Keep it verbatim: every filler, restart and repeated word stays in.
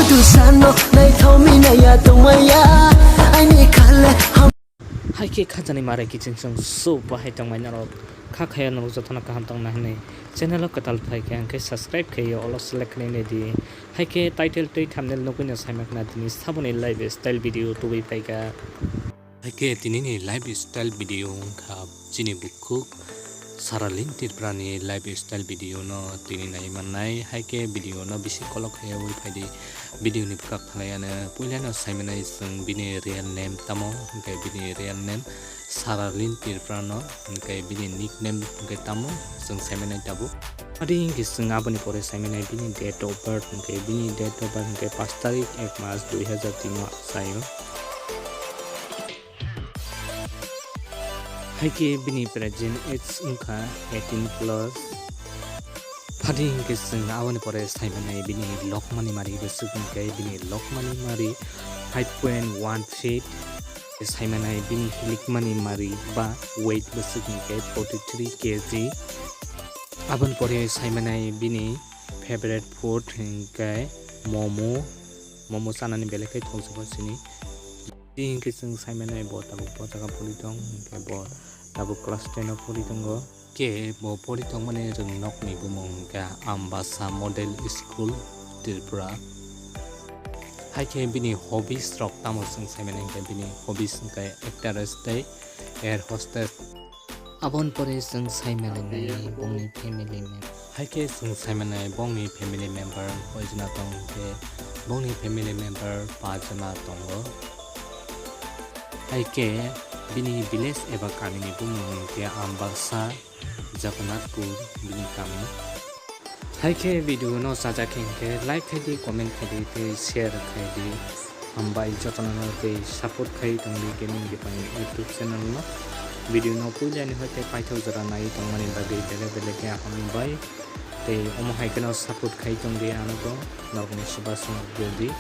Tusano naithokmi naiya tongmaya aini khale. Hai khe khajani marai kiching chwng sub bahai tongmai norok kha khaya norok jotono kaham tongna hinwi channel o kwtal phai khe ang khe subscribe khaiwi olo select khlai nai di. Hai khe title tei thumbnail nugwi no saima khna tini saboni lifestyle video tubui phaikha. Hai khe tinini lifestyle video wngkha chini bukhuk Saralin Tripurani lifestyle video no tini nai mannai. Hai khe video no bisi kolok khaiwi phaidi video ni bwkhak thalai ano puila no saimanai chwng bini real name tamo hwnkhe bini real name Saralin Tripura no hwnkhe bini nickname hwnkhe tamo chwng saimanai tabuk. Adi hwnkhe chwng aboni pore saimanai bini date of birth hwnkhe bini date of birth hwnkhe pash tarik ek mas dui hazar tin o saio. Hai khe bini present age wngkha eighteen plus. Phadi hwnkhe chwng aboni pore saimanai bini lokmani mari bwswk hwnkhe bini lokmani mari five point one feet. Saimanai bini hilikmani mari ba weight bwswk hwnkhe forty three K G. Aboni pore saimanai bini favorite food hwnkhe momo. Momo chanani belai khe thokjagwi sini. Tei hwnkhe chwng saimanai bo tabuk bo jaga pori tong, hwnkhe bo tabuk class ten o pori tongo. Khe bo pori tongmani rwngnokni bumung hwnkhe Ambasa Model School, Tripura. Hai khe bini hobbies rok tamo chwng saimanai hwnkhe bini hobbies hwnkhe actress tei air hostess. Aboni pore chwng saimanai bongni family member. Hai khe chwng saimanai bongni family member koijana tong hwnkhe bongni family member pajana tongo. Hai khe bini village eba kamini bumung hwnkhe Ambasa Jagannathpur bini kami. Hai khe video no sajak khe hwnkhe like khai di, comment khai di tei share khai di. Hambai jotono no tei support khai tong di Gaming Bipani YouTube channel no. Video no puila ni hoi tei paithak jora nai tongmani bagwi belai belai khe hambai. Tei omo hai kheno support khai tong di ano bo norokni chubachu rw di.